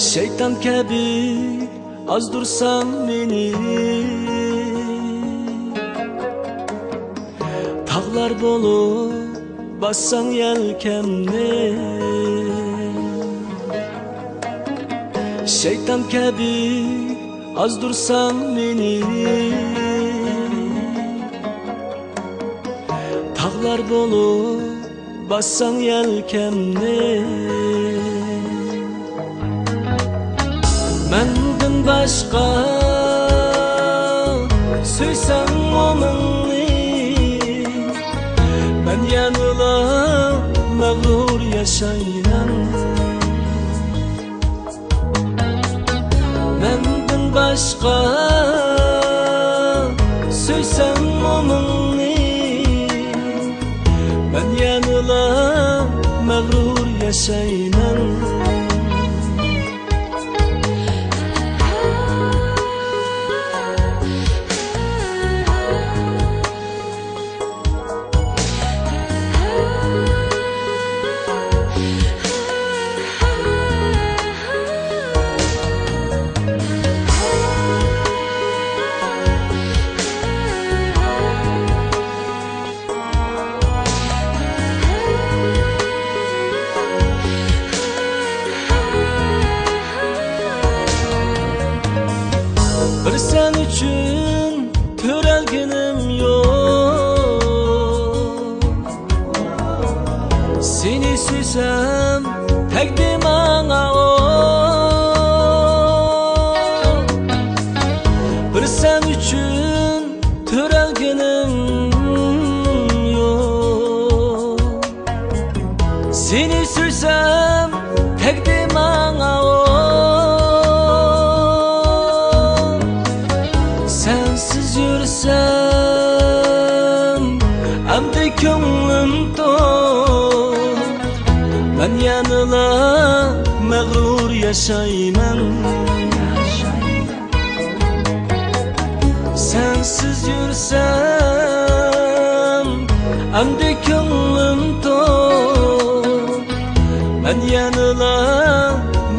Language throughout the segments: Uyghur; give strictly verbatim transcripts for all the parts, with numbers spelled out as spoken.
شەيتان كەبى ئازدۇرساڭ مېنى، تاغلار بولۇپ باسساڭ يەلكەمنى. شەيتان كەبى ئازدۇرساڭ مېنى، تاغلار بولۇپ باسساڭ يەلكەمنى. مەندىن باشقا سۆيسەڭ مۇڭلۇقنى، مەن يەنىلا مەغرۇر ياشايمەن. مەندىن باشقا سۆيسەم مۇڭلۇقنى، مەن يەنىلا مەغرۇر ياشايمەن. بىر سەن ئۈچۈن تۆرەلگىنىم يوق. سېنى سۆيسەم تەگدى ماڭا ئوق. بىر سەن ئۈچۈن تۆرەلگىنىم يوق. سېنى سۆيسەم تەگدى ماڭا ئوق. سەنسىز يۈرسەم ئەمدى كۆڭلۈم توق. مەن يەنىلا مەغرۇر ياشايمەن. سەنسىز يۈرسەم ئەمدى كۆڭلۈم توق. مەن يەنىلا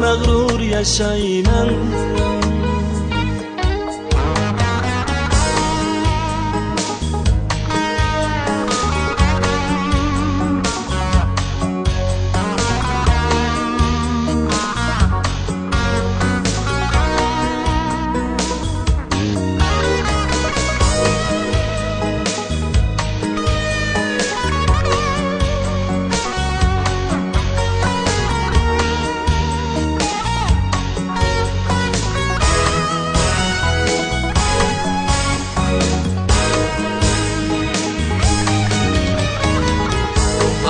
مەغرۇر ياشايمەن.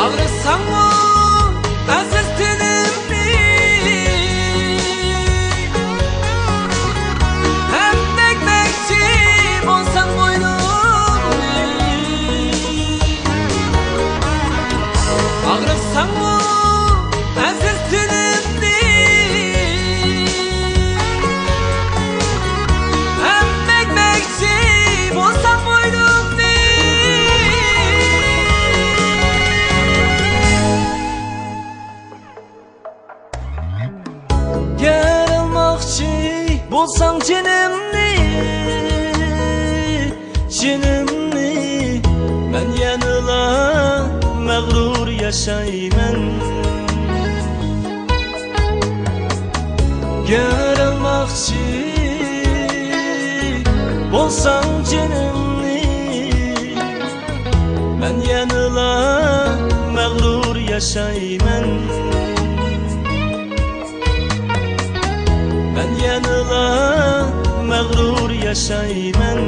ئاغرىتساڭمۇ ئەزىز تېنىمنى، ھەم تەگمەكچى بولساڭ بوينۇمنى. ئاغرىتساڭمۇ ئەزىز تېنىمنى، ھەم تەگمەكچى بولساڭ بوينۇمنى. يارالماقچى بولساڭ جېنىمنى، جېنىمنى، مەن يەنىلا مەغرۇر ياشايمەن. يارالماقچى بولساڭ جېنىمنى، مەن يەنىلا مەغرۇر ياشايمەن. مەن يەنىلا مەغرۇر ياشايمەن.